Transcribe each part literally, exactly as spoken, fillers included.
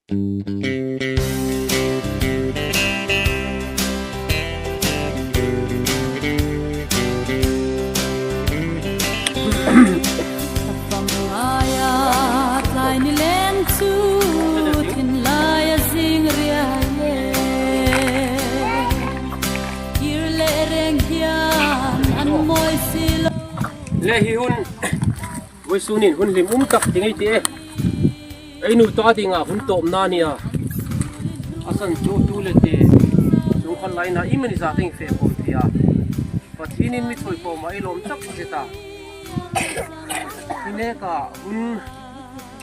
Le hi hun, vawisun hin hun hlim um tak ding ei ti e. Ei nu ta dinga hun tawpna a nih a. A san chu tu le te, sungkhal laina iemani zat ding fe khawm thei a. Pathienin mi thawi khawma ei lawm tak zet a. Hi neka hun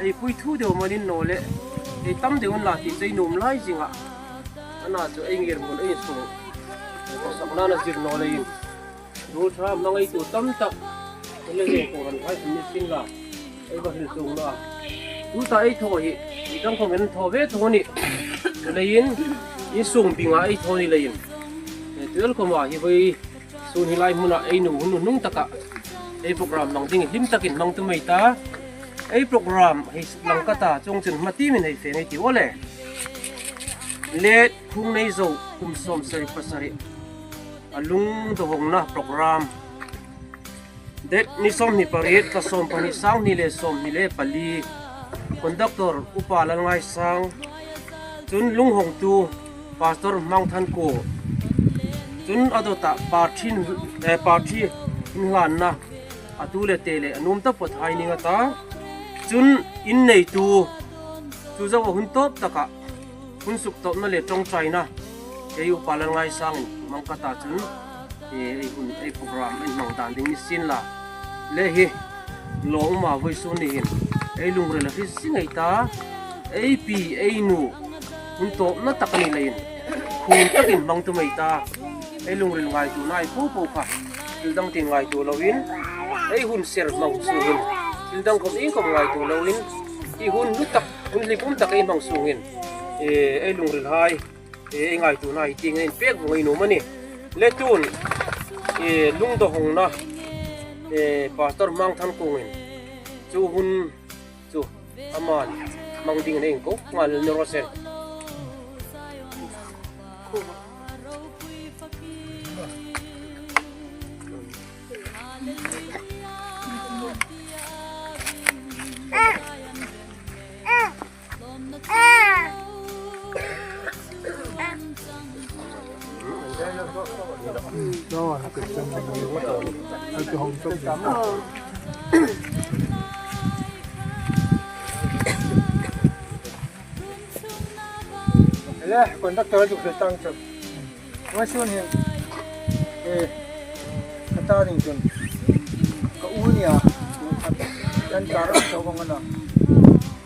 ei pui thu deu manin naw le, ei tam deu an la ti chu ei nuom lai zing a. Ana chu ei ngirhmun ei sung, khawsakna a zir naw leiin, ruol ṭha hmangaitu tam tak, ei le zeng ko ran khai sin ni sin la, ei va hril chuong naw a. Tuta ei thaw hi, i dang khawm en thaw ve thaw a nih. Leiin, insung binga ei thaw ni leiin, e, tuel khawma hi vawisun hi lai hmuna ei nu hun hnung taka ei program hmang ding hlim takin hmang tum ei ta. Ei program hei lang ka ta, chuongchun hma tiemin hei fe ngei ei tiu le. Let Khungneizo kum sawmsari pasari a lungdawhawngna program. Date ni sawmhni pariet, thla sawm pahni, sanghni le sawmhni le pali. Conductor Upa Lalngaisang. Chun lunghawngtu Pastor Hmangthankuo. Chun a dawta party, eh, party inhlanna a tu le te le a nuom taphawt hai ni nga ta. Chun in neitu chu zoa hun tawp taka hun suktawpna le ṭawngṭaina ei Upa Lalngaisangin hmang ka ta chun, e, ei hun, ei program ei hmang dan ding ni sien la. Le hi lawm a, vawisun ni hin ei lungril a hriet zing ei ta. Ei pi, ei nu hun tawpna tak a ni leiin, khum takin hmang tum ei ta. Ei lungril ngaituona ei po po kha thil dang tin ngaituo loin, ei hun ser hmang sungin, thil dang khawm iengkhawm ngaituo loin, hi hun hlu tak, hun hlim um tak ei hmang sungin, e, ei lungril hai, e, ei ngaituona ei ti ngei pek vawng ei nuom a nih. Le tun, e, lungdawhawngna, e, Pastor Hmangthankuongin chu hun chu aman hmang dingin ei ko ngal ni raw se. Le, conductor chu hre tang chu. Vawisun hin, e, ka ta ding chun, ka u nia, kan ta ram chau vang a na.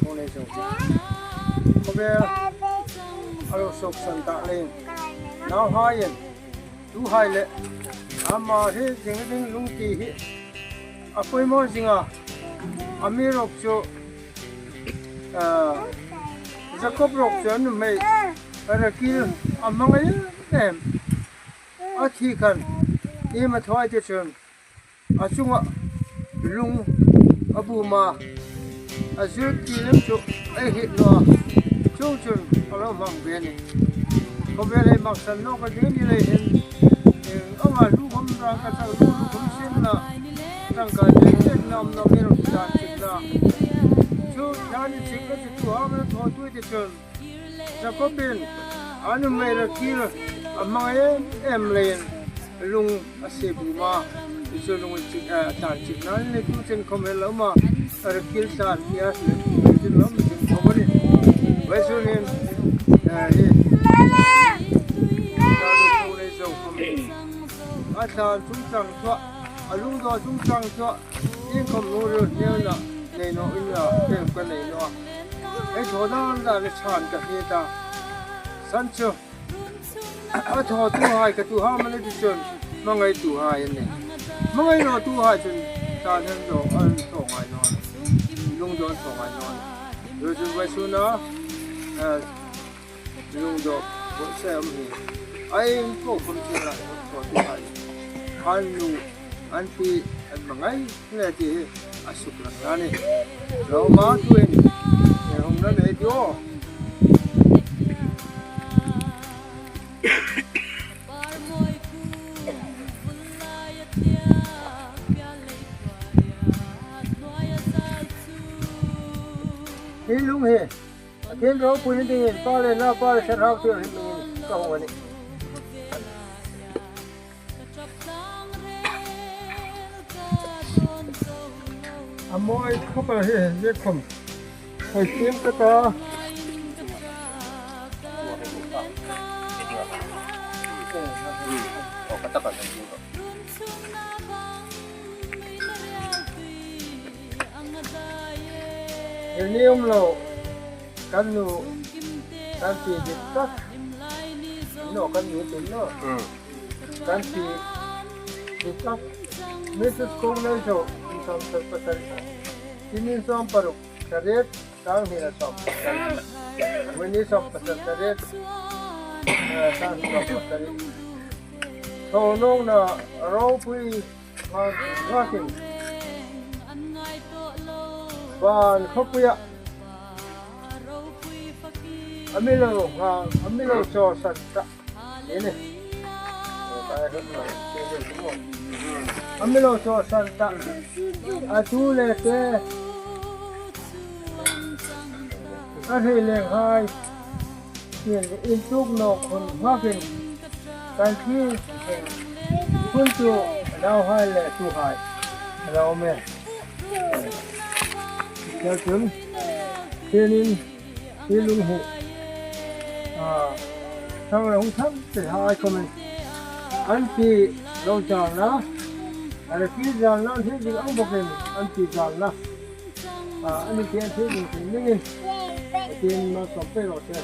Khungneizo. Khawvel a lo suoksan ta leiin, nauhaiin, tuhai le ama hi zing ding lung ti hi a poimaw zing a. Amiruokchu, a, Jakob ruok chu a nuhmei Rakil a hmangai em em. A thi khan, iem a thaw ti chun, a chunga lung a bum a, a zir ti lem chu ei hriet naw a, chuongchun a lo hmang ve a nih. Khawvel hei maksan nawk a ding ni leiin, anga lu khawm rang ka chang lu lu khawm sin la, tangka chek chek nam nam ei ro dan chik la. Chu dan chik ka chu tu a ma thaw tu ti chun, Jakobin a nuhmei Rakil a hmangai em em leiin lung a sie bum a, chu lung chik, a, a tlan chikna ni tu chen khawm hel lo ma, Rakil tlan tia le tu chen lo ma chen khawm a nih. Vawisun hin, a, hi, Khungneizo khawm a tlan chungchang chua, a lungdaw chungchang chua, iengkhawm lungril hnielna nei naw inla, pek ka nei naw a. Ei thaw dan dan le chhan ka hriet a. San chu, a thawtuhai ka tuhai mani ti chun, hmangaituhai an nih. Hmangai nawtuhai chun, tlan an lo, an thaw ngai naw a. Lungdaw an thaw ngai naw a. Chu chu vawisuna, eh, lungdaw, bo se am hi. Ai, ko khawm chu la, ko ti hai. An nu, an pi, an hmangai le ti hi a suk rak ta ni. Lo ma tuin, e, hung na nei ti aw. Hi lung hi, a thiem ropui ni dingin Pa le Naupa le Lalpa Thar Thienghlim hmingin ka hung a nih. A mawi khawp a hi, hi khawm. Hei, thiem ka ta. Hi ni um lo, kan nu, kan pi dit tak. No, kan nu tin no. Hmm. Kan pi dit tak. Missus Kung Nei Zo, in sawm sar pasari. Tinin sawm paruk, sariet, sang hni le sawm pasari. Wini sawm pasari, sariet, eh, sang hni sawm pasari. Thaw nawkna ropui, Hmang, hmang. Ban khawpuia. A mi lo hmang, a mi lo chawlsan ta. Ini. A mi lo chawlsan ta. A tu le te. A hei le hai. Intuk nawk hun hmakin kan thi hun chu nauhai le tuhai a lo um e. Chun, tinin, hi lung hi, a, thang le hung thang te hai khawmin an pi lo zalna, a le pi zalna, an pi zalna. A, a ni tieng thei ding thei ningin, a tieng ma sawm pei lo se.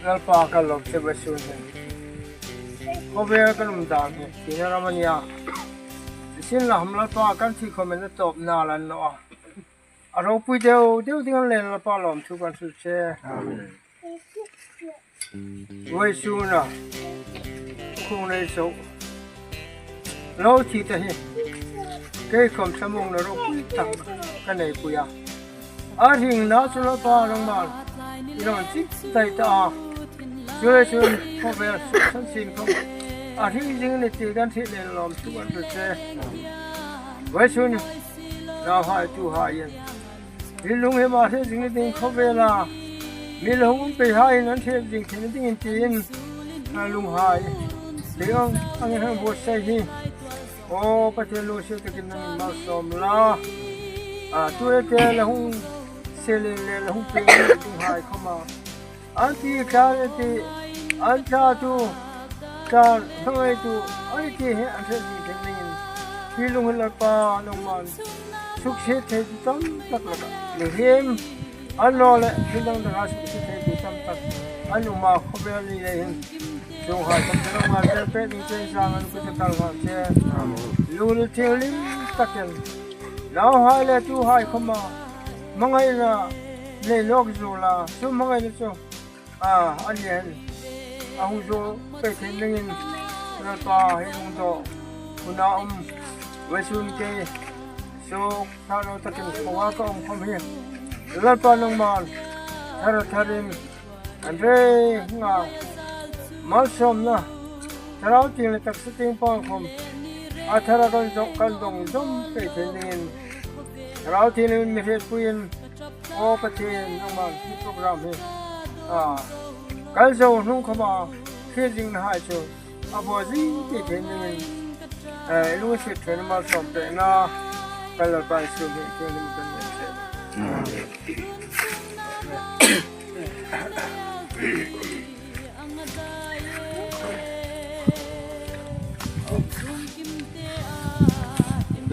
Lalpa, ka lawm che ve sun he. Khawvel kan um dan hi, tina ram a nia. Sin la ham Lalpa, kan thi khawm a tawpna la ni naw a. A ropui deu deu ding an le Lalpa lawmthu kan hril che. Amen. Vawisuna, Kung Nei Zo lo thi ta hi, kei khawm thlamuongna ropui tak ka neipui a. A hringna chu Lalpa nangman i lo inchik dai ta a. Chu le chun khawvel suksang sin khawm a hring zing ni ti kan hril le lawmthu kan hril che. Vawisun, nauhai tuhai in hi lung hi ma hre zing ding khawvela mi lo hung um pei hai in an hre zing thei dingin tiin, a lunghai le ang ang hang bo sai hi. O Pathien, lungsiet takin nangin malsawm la. A, tu le te la hung se le le la hung pe lunghai khawma. An ti tlan, an ti, an tla tu, tlan hmangaitu, an ti hi an hre zing thei dingin. Hi lung hi Lalpa nangman suksiet theitu tam tak laka. Mihriem, an lo le, thil dang danga suksiet theitu tam tak. An um a, khawvel ni le hin. Chunghai tam tak nangman tel pek ding chen sang an kut kal hmang che. Lunglut thienghlim takin. Nauhai le tuhai khawma. Hmangaina nei nawk zuol a. Chu hmangaina chu. A, a lian a hung zo pei thei ningin Lalpa hi hung zo huna um vawisun kei suk thar lo takin khawma ka um khawm hi Lalpa nangman thar tharin an rei nga malsawmna Thlarau Thienghlim le taksa tieng pang khawm a thara kan zong kan dong zom pei thei ningin Thlarau Thienghlim mi hrietpuiin Aw Pathien, nangman hi program hi, a, kan zo hnung khawma hre zingnahai chu a bo zing ti thei ningin, eh, lungsiet ṭhena malsawm pekna kan Lalpa Isu hmingin kan ngên che.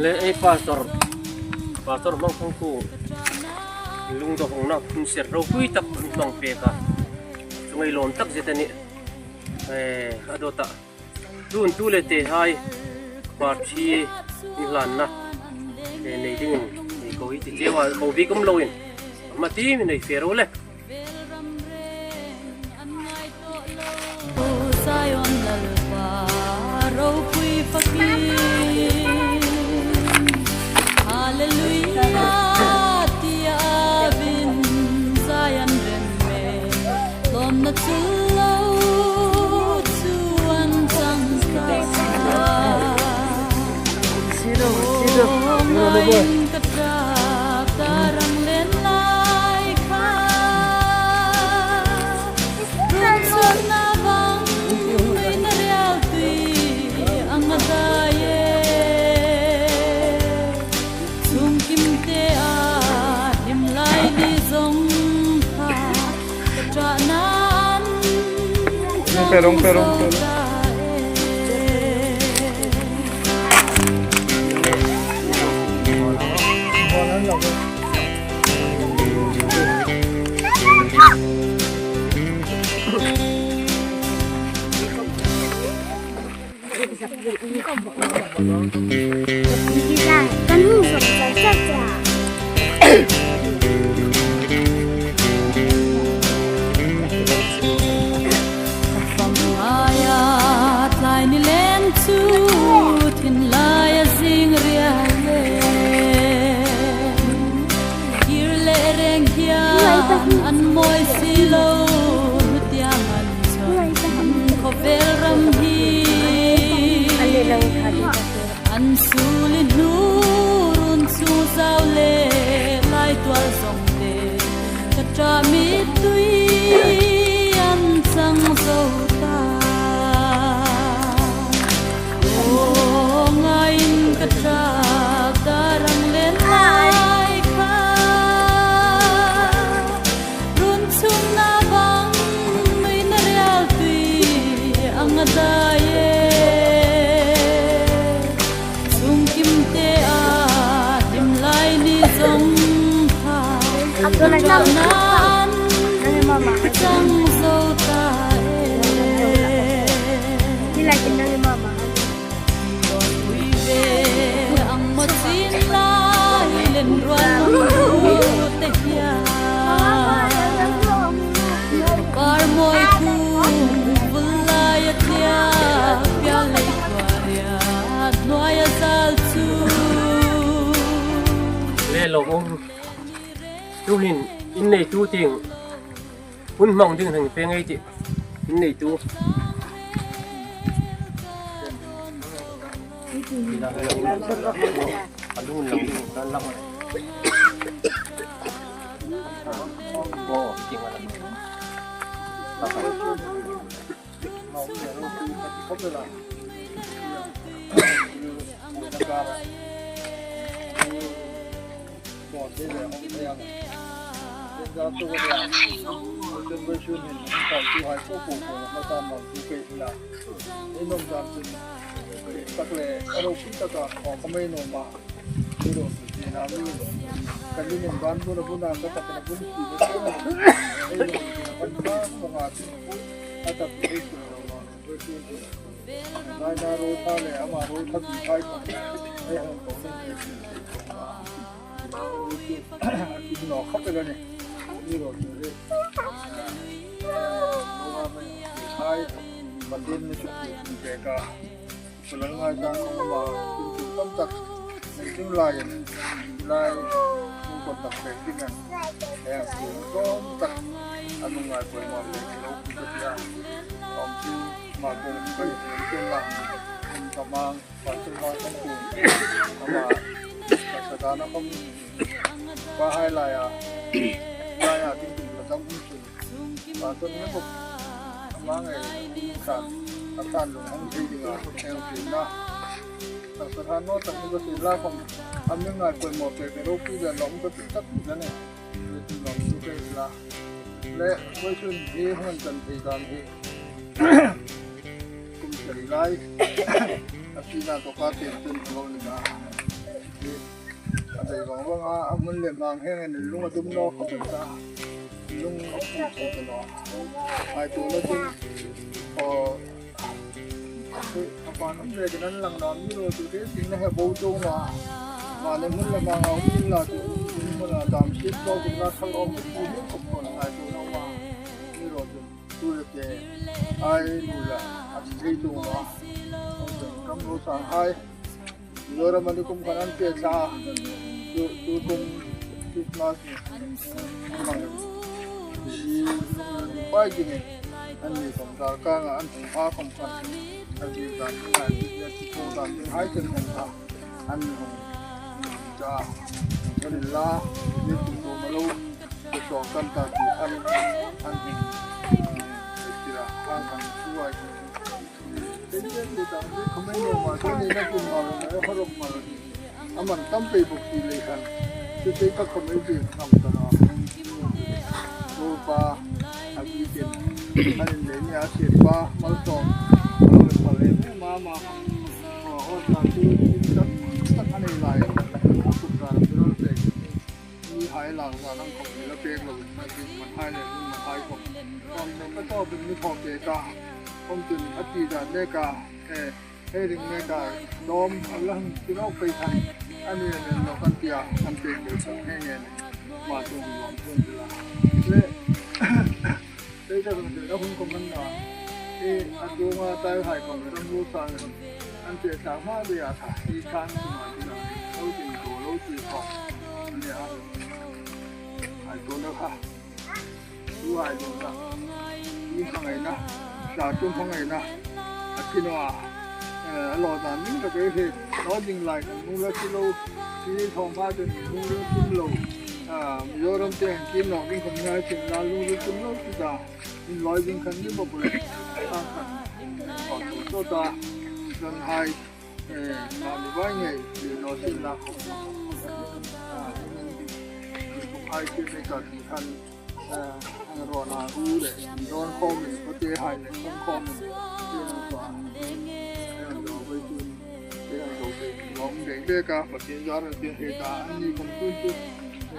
Le ei pastor, pastor Hmangkhawngku lungdawhawngna hun ser ropui tak hmang pek a. Chu ngei lawm tak zet a nih. Eh, a dawta. Tun tu le tehai party inhlanna, eh, nei dingin, eh, ko hi ti cheu a, ko bik um loin. Ama ti mi nei fe ro le. Zion Lalpa ropui fakin. Hallelujah, tia vin Zion rem me. Lawmna chu lo chu an chang ka sa. Siro, siro. Ka ṭap ta rang len lai kha. Ruong chungna bang mei na rial tui ang a dai e. Chungkim te a hlim lai ni zong kha, ka ṭahna an chang zo ta e. Kan hung zong zai zai zai. Ka fam laia tlai ni lem chu, thin laia zing rial le. Kir le reng hian an mawi si lo, tiang an chhan khawvel ram hi. An suli hnu run chu zau le lai tual zong te, ka ṭah mittui an chang zo ta. Aw, ngaiin ka ṭap ta rang len lai kha. Ruong chungna bang mei na rial tui ang a dai e. Chungkim te a hlim lai ni zong kha, ka ṭahna an chang zo ta e. Ui ve ang maw chin lai len rual nung te hian. Par mawi kum vul lai a tia, pial lei tuaria hnuaia zal chu. Le lo um. Tuhin in neitu tieng hun hmang ding hang pe ngei ti. In neitu. A lung lang ding kan lang. Aw, tieng a lang. Naina ro tha le ama ro tha ti khai ko. Ei hong ko ni. Ti no khop le ni. Ni ro ti le. Ro ma me. Hai. Matin ni chu ti ka. Kulang ngai ta ko ma. Ti tam tak. Nei chung lai. Lai. Ko tak pe ti na. Ei ko tak. Anu ngai ko ma pe. Ro ti ka. Om ti. Ma ko kai chen la. Ka mang, pa chen ma kan ku. Ama, ka sa da na kom. Pa hai la ya. La ya ding ding ka dam hun chun. Pa chen ma ko. Ama ngai, ka, ka tan lo hang ding ding a, hang ding na. Ka sa da no tak ni ko si la kom. Ami ngai ko mo pe pe ro pi da lo ko pi tak ni ne. Lo pi la. Le, ko chun hi hon tan thei dan hi. Kum sari lai. A sina to ka tem chen lo ni na. A dei vang vang a, a hmun le mang heng en lung a dum naw khop ta. Lung a pu chu ta naw. Ai to na chun. O, a pa nam le kan lang na mi ro tu te sing na he bo to na. Ma le hmun le mang a um la tu. Hmun a dam sit to tu na thal om tu ni khop ko na ai to na ma. Mi ro tu. Tu le te, ai, nu la, a ti thei tu ma. Kam ro sang ai. Lo ra ma ni kum kan an pe sa. Tu, tu kum Christmas ni. Mang. Ji, pai ji ni. An ni kom dar ka nga an hung a kom kan. An ni dan ni ai ti ya ti ko dan ni ai chen kom ka. An ni hung. Kan inla, ni kum lo ma lo, ka sawng kan ta ti an, an, tira, an, an, suai. Ten ten ni ta, ni khawm ei ni ma, ten ni na kum ma lo, na, harok ma lo ni. A man tam pei bawk ti lei khan. Chu chu ka khawm ei ti ngam ta na. Lalpa, a bi tin. Kan in le ni a si pa, mal sawng. Mal sawng le, ma, ma. Aw, aw, sa tu, tak, tak a nei lai. Aw, kut ka, tu lo te. Ni hai lang sa nang khawm ni la pek lo, na ti man hai le, ni man hai khawm. Khawm ne ka tawp in ni khawm pek a. Khawm tin a ti dan mek a. Eh, hei ring mek a. Dawm, a lang, ti lo pei khan. A ni le lo kan ti a, kan pek le sa, hei nge ne. Ma tu lawm tu ti la. Le, Tei ta kan tei ta hun ko man na. E, a tu ma tai hai ko ram lu sa ne. An tei ta ma de a ta. I kan tu ma de na. Lo tin ko lo ti ko. Ne a. Hai ko na ha. Tu hai lo na. I hang ai na. Sa tu hang ai na. A ti no a. Eh, a lo dan min ka ke he. Lo ding lai kan nu la ti lo. Ti thong ma de nu la ti lo. A, Mizoram te an kin nawk ding khawm ni hai chin la lu lu tum lo ti ta. Inlawi ding khan ni bawk le. A khan. Khaw tu to ta. Kan hai. Eh, ma mi vai ngei. Ti lo sin la khawm. A, hai chin ni ka ti khan. Eh, ang ro na u le. Don khawm ni ko te hai le. Don khawm ni. Ti lo to a. Eh, lo vai tu. Te an lo te lawm deng bek a, Pathien zar an tih hei ta, an ni khawm tun chu,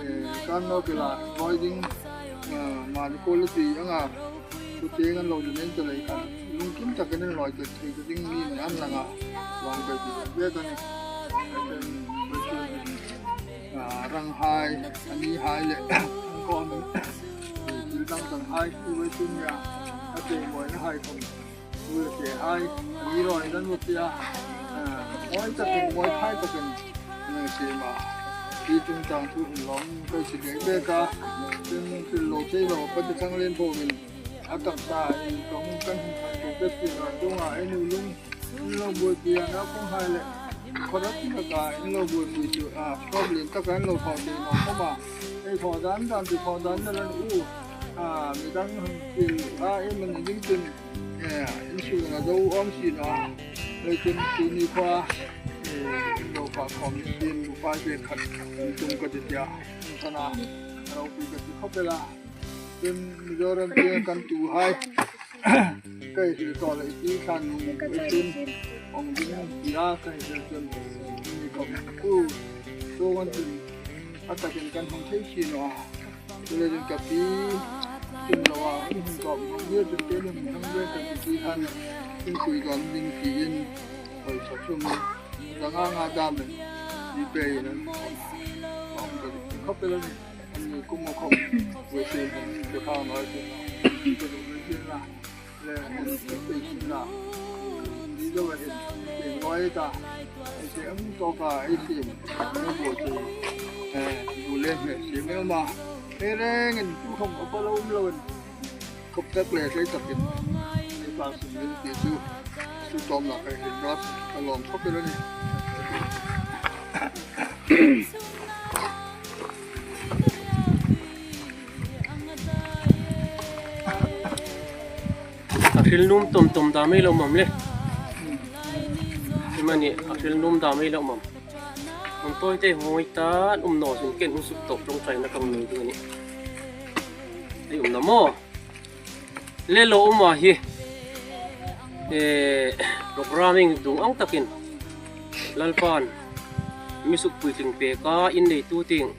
eh, kan lo ke la, lawi ding, eh, mani quality anga, chu te an lo ding en ta lei khan, lungkim takin an lawi ta thei ta ding ni an lang a, lawm deng bek a ni. Ah, rang hai, a ni hai le, an ko an, eh, thil dang dang hai, tu wei tu nia, a te mawina hai khawm. Ui, te hai, ni roi nan mu tia. Ah, moi takin, moi thai takin, nang si ma. Ti chung chang thu hin lawm, kai si deng bek a. Tin, tin lo sei lo, pa ti chang len tho min. A tak ta, in kong kan hin kan tu bek ti ran dung a, en u lung. In lo buoipui a na kong hai le. Khawrat na ka, in lo buoipui chu, ah, problem taka in lo thaw ti naw khawm a. Ei thaw dan dan, ti thaw dan na lan u. Ah, mi dang hang ti, ah, ei man ding tin. Eh, in su na zo om si na. Leikin tu ni kha, eh, lo pa khawm tin, bu pa se khat, tum ka ti tia. Sana, ropui ka ti khawp el a. Tin Mizoram te kan tu hai. Kai si to le ti khan ni tin. Ong ding ti a kai si tin. Ni ko ku. So wan tin. A takin kan hung thei si naw. Chu le ding ka pi, chun lo a, in hung kawp hmang ding chu te ding hung hmang ding ka ti ti khan, in kui dawn ding tiin, hoi sa chum, zanga nga dam le, i pe in an, kawm ka ti khawp el a ni, an ni kum a khawp, we se in, ke kha ngai chu, ke du le sin la. Le, ei sin la. Di zo a hin, ei ngoi ta. Ei se ang to ka, ei sin. Ang bo se. Eh, bu le me se me ma. Ei reng in tu khom a pa lo um lo in. Khop tak le sei tak in. Ei pa sin min ti tu. Su tom la kai hin ras. Ka lom khop le ni. A hril nuom tom tom dam ei lo mawm le. Ei mani a hril nuom dam ei lo mawm. Hung tawi te hung hoi tan um naw sin ken hung suk tawp ṭawngṭaina ka hung nei ding a nih. Ei um na maw? Le lo um a hi. Eh, program ieng dung ang takin Lalpan mi suk puitling pek a, in neitu tieng.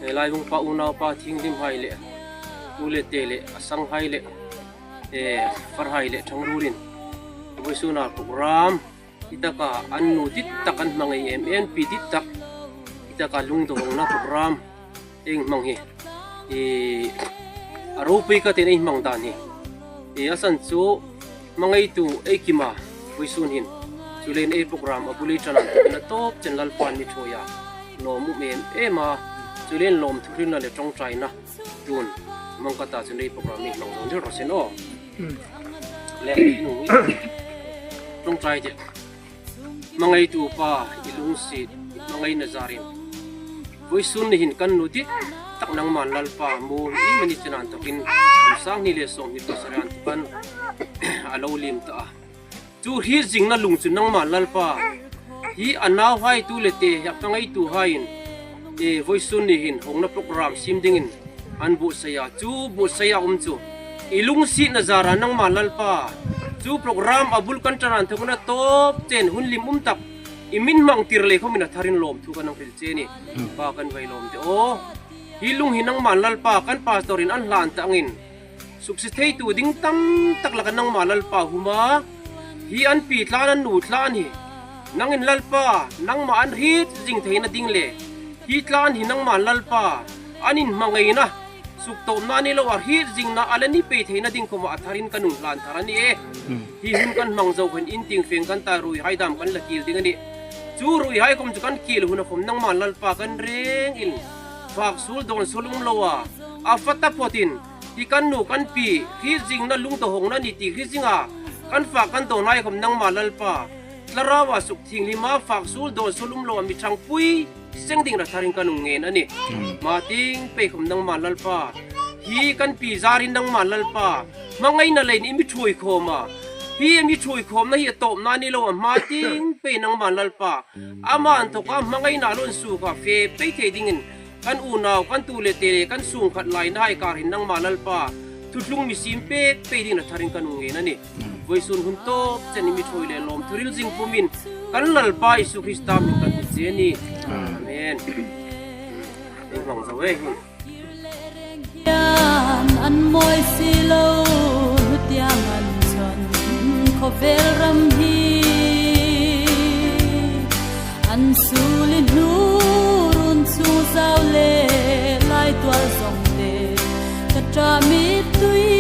Eh, Laibung pa, unau pa, thienghlim hai le, u le te le, a sang hai le, eh, far hai le, thang rurin. Vawisun a program, hi taka an nu dit tak an hmangai em em, pi dit tak, hi taka lungdawngna program, ei hmang hi. I, a ropui ka tin ei hmang dan hi. I, a san chu, hmangaitu ei kim a, vawisun hin. Chuleiin ei program a bul ei ṭan an, na tawp chen Lalpan mi ṭhuoi a. Lawm um em em a, chuleiin lawmthu hrilna le ṭawngṭaina. Tun, hmang ka ta chun ei program ei hmang zawng dil rawh sin aw. Hmm. Le, nu, ṭawngṭai te. Hmangaitu pa, i lungsiet, ngaina zarin, voisun ni hin kan nu dit tak nangman Lalpa mu i mani chinan tokin, kum sang hni le sawmhni pasari an tokin a lo liem ta a. Chu hriet zingna lung chu nangman Lalpa, hi a nauhai tu le te, hi a hmangaituhaiin, e, voisun ni hin hawngna program siem dingin an buotsai a. Chu buotsai a um chu i lungsietna zara nangman Lalpa, chu program a bul kan ṭan an thawkna tawp chen hun hlim um tak i min hmang tir lei khomin a tharin lawmthu kan hang hril che a nih. Pa, kan va lawm de aw. Hi lung hi nangman Lalpa, kan pastorin an hlan ta angin, suksiet theitu ding tam tak laka nangman Lalpa huma, hi an pi tlan, an nu tlan hi nangin Lalpa, nangma an hriet zing theina ding le hi tlan hi nangman Lalpa, an inhmangaina suktawpna ni lo a, hriet zingna a la ni pei theina ding khoma a tharin kan hung hlan thar a nih. Hi hun kan hmang zo khan in tieng feng kan ta, ruihai dam kan la kil ding a nih. Chu ruihai khom chu kan kil huna khom nangman Lalpa, kan rengin fak suol dawn suol um lo a, a fak taphotin hi kan nu kan pi hriet zingna lungdaw hawngna ni ti hriet zinga kan fak kan dawnhai khom nangman Lalpa, Thlaraua sukthienghlima fak suol dawn suol um lo a mi ṭhangpui seng dingin a tharin kan hung ngen a nih. Hma tieng pei khom nangman Lalpa, hi kan pi zarin nangman Lalpa, hmangaina leiin i mi ṭhuoi khawm a, hi i mi ṭhuoi khawmna hi a tawpna ni lo a, hma tieng pei nangman Lalpa, ama inthawka hmangaina lo insuok a, fe pei thei dingin kan unau, kan tu le te le kan sungkhat lainahai kar hin nangman Lalpa, thuthlung mi siem pek pei dingin a tharin kan hung ngen a nih. Voisun hun tawp chen i mi ṭhuoi le lawmthu hril zing pumin kan Lalpa Isu Krista hmingin kan hril che a nih. Amen. Ei hmang zo ei hun. Hian an mawi si lo, tiang an chhan khawvel ram hi an suli hnu run chung zau le lai tual zawng te ka ṭa mi tui